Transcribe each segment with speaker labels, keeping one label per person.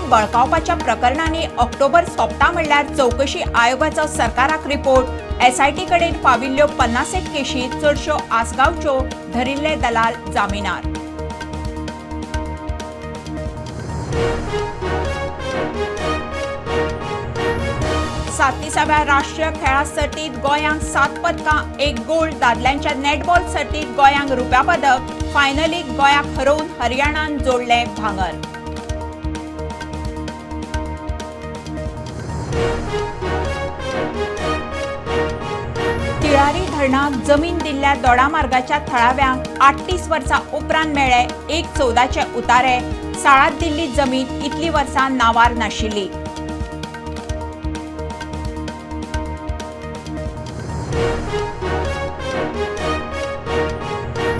Speaker 1: जमीन बळकावपाच्या प्रकरणांनी ऑक्टोबर सोंपता म्हणल्यार चवकशी आयोगाचो सरकाराक रिपोर्ट. एसआयटी कडेन पाविल्ल्यो 50 केशी चडश्यो आसगांवच्यो, धरिल्ले दलाल जामिनार. 37व्या राष्ट्रीय खेळां सर्तीत गोंयांक 7 पदकां, 1 गोल्ड. दादल्यांच्या नेटबॉल सर्तीत गोंयांक रुप्या पदक. फायनलीक गोंयाक हरोवन हरियाणान जोडलें भांगर. तिळारी धरणाक जमीन दिल्ल्या दोडामार्गाच्या थळाव्यांक 38 वर्सां उपरांत मेळ्ळे 1.14चे उतारे. साळात दिल्ली जमीन इतली वर्सां नांवार नाशिल्ली.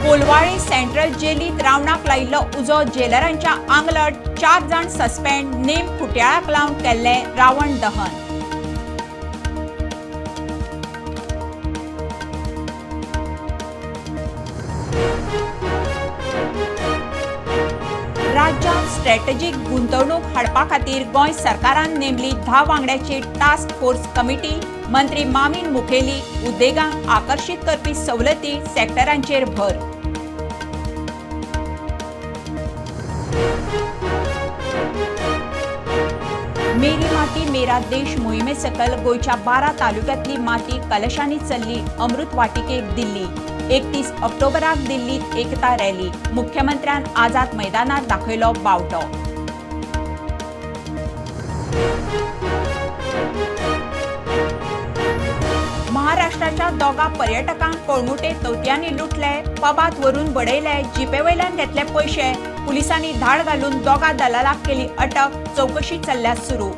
Speaker 1: कोलवाळे सेंट्रल जेलीत रावणाक लायिल्लो उजो, जेलरांच्या आंगलट, 4 जाण सस्पेंड. नेम खुटयाळाक लावन केल्लें रावण दहन. राज्यांत स्ट्रॅटेजीक गुंतवणूक हाडपा खातीर गोंय सरकारान नेमली 10 वांगड्याची टास्क फोर्स कमिटी. मंत्री मामीन मुखेली. उद्देगांक आकर्शीत करपी सवलती, सेक्टरांचेर भर. मेरी माती मेरा देश मोहिमे सकल गोंयच्या 12 तालुक्यांतली माती कलशांनी चल्ली अमृत वाटिकेक दिल्ली. 31 ऑक्टोबराक दिल्लीत एकता रॅली. मुख्यमंत्र्यान आझाद मैदानार दाखयलो बावटो. महाराष्ट्राच्या 2 पर्यटकांक कळंगुटे तवत्यांनी लुटले, पबात व्हरून बडयले, जिपे वयल्यान घेतले पयशे. पुलिसांनी धाड घालून 2 दलालाक केली अटक, चवकशी चल्ल्या सुरू.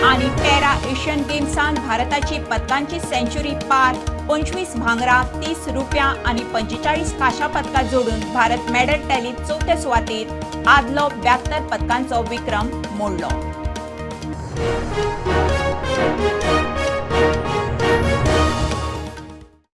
Speaker 1: आनी पॅरा एशियन गेम्सान भारताची पदकांची सेंच्युरी पार. 25 भांगरा, 30 रुपया आनी 45 कांश्या पदकां जोडून भारत मेडल टॅलीत चवथ्या सुवातेर. आदलो 72 पदकांचो विक्रम मोडलो.